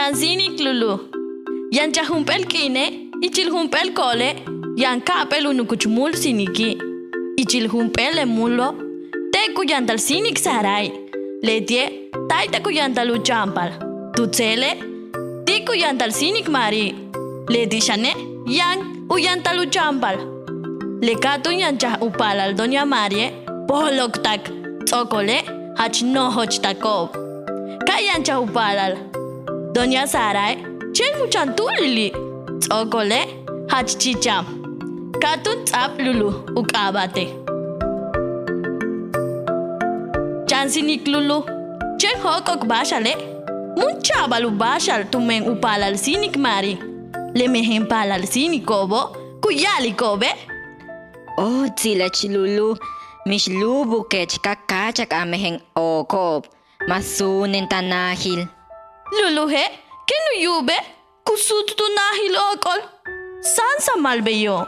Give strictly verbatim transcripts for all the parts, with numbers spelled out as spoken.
Yaan síinik Lulú. Yanchaj jump'éel k'iine' ichil jump'éel koole' yaan ka'ap'éel u nukuch múul síiniki'. Ichil jump'éel le múulo' te' ku yantal síinik Sarai. Leti'e' táaytak u yantal u chaampal. Tu tséele' ti' ku yantal síinik Mari. Leti' xane' yaan u yantal u chaampal. Le ka'atúul yanchaj u paalal doña Marie' pojoloktak, ts'o'okole' jach nojochtako'ob. Ka yanchaj u paalal doña Sarai' chéen u chan túulili', ts'o'okole' jach chicha'an. Ka'atúul ts'a'ab Lulú u k'aaba'te'. Chan síinik Lulú chéen jóok'ok báaxale' mun cha'abal u báaxal tumen u paalal síinik Mari. Le mejen paalal síiniko'obo' ku ya'aliko'obe': Óotsilech Lulú, mix lúubukech ka káachak a mejen ooko'ob, ma' suunen ta naajil. Luluje' ken u yu'ube' ku suut tu naajil ook'ol sáansamal beyo'.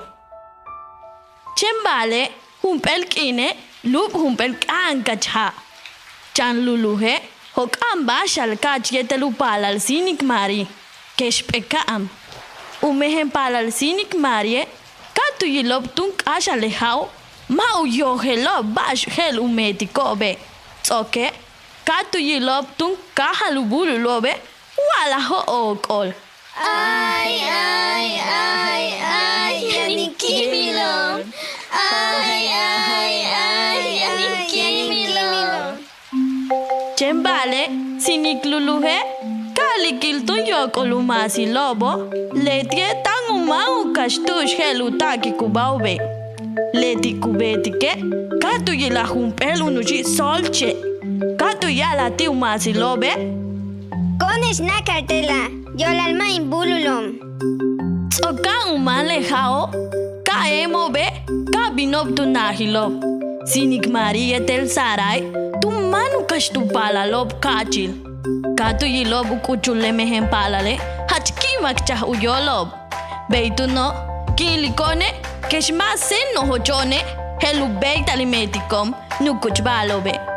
Chéen ba'ale' jump'éel k'iine' lúub jump'éel k'a'ankach ja'. Chan Luluje' jok'a'an báaxal ka'ach yéetel u paalal síinik Mari. Kex p'eka'an, u mejen paalal síinik Marie' ka tu yilo'ob túun k'áaxal le ja'o' ma' u yojele'ob ba'ax je'el u meetiko'obe'. Ts'o'oke' ka tu yilo'ob túun káajal u búululo'obe' wa'alajo' ook'ol. Ay, ay, ay, ay, yaan in kíimilo'on. Ay, ay, ay, yaan in kíimilo'on. Chéen ba'ale' síinik Luluje' ka'alikil túun yook'ol u maasilo'obo', leti'e' táan u máan u kaxt tu'ux je'el u ta'akik u ba'obe'. Leti' ku beetike' ka tu yilaj jump'éel u nuchi' sóolche'. Ka tu ya'alaj ti' u maasilo'obe': Ko'one'ex náakal te'ela', yo'olal ma' in búululo'on. Ts'o'oka'an u máan le ja'o' ka éemo'obe' ka bino'ob tu naajilo'ob. Síinik Mari yéetel Sarai tu máan u kaxt u paalalo'ob ka'achil. Ka tu yilo'ob u k'uchul le mejen paalale' jach ki'imakchaj u yóolo'ob. Bey túuno' ki'inliko'one' kex ma' séen nojocho'one' je'el u béeytal in meetiko'on nukuch ba'alo'obe'.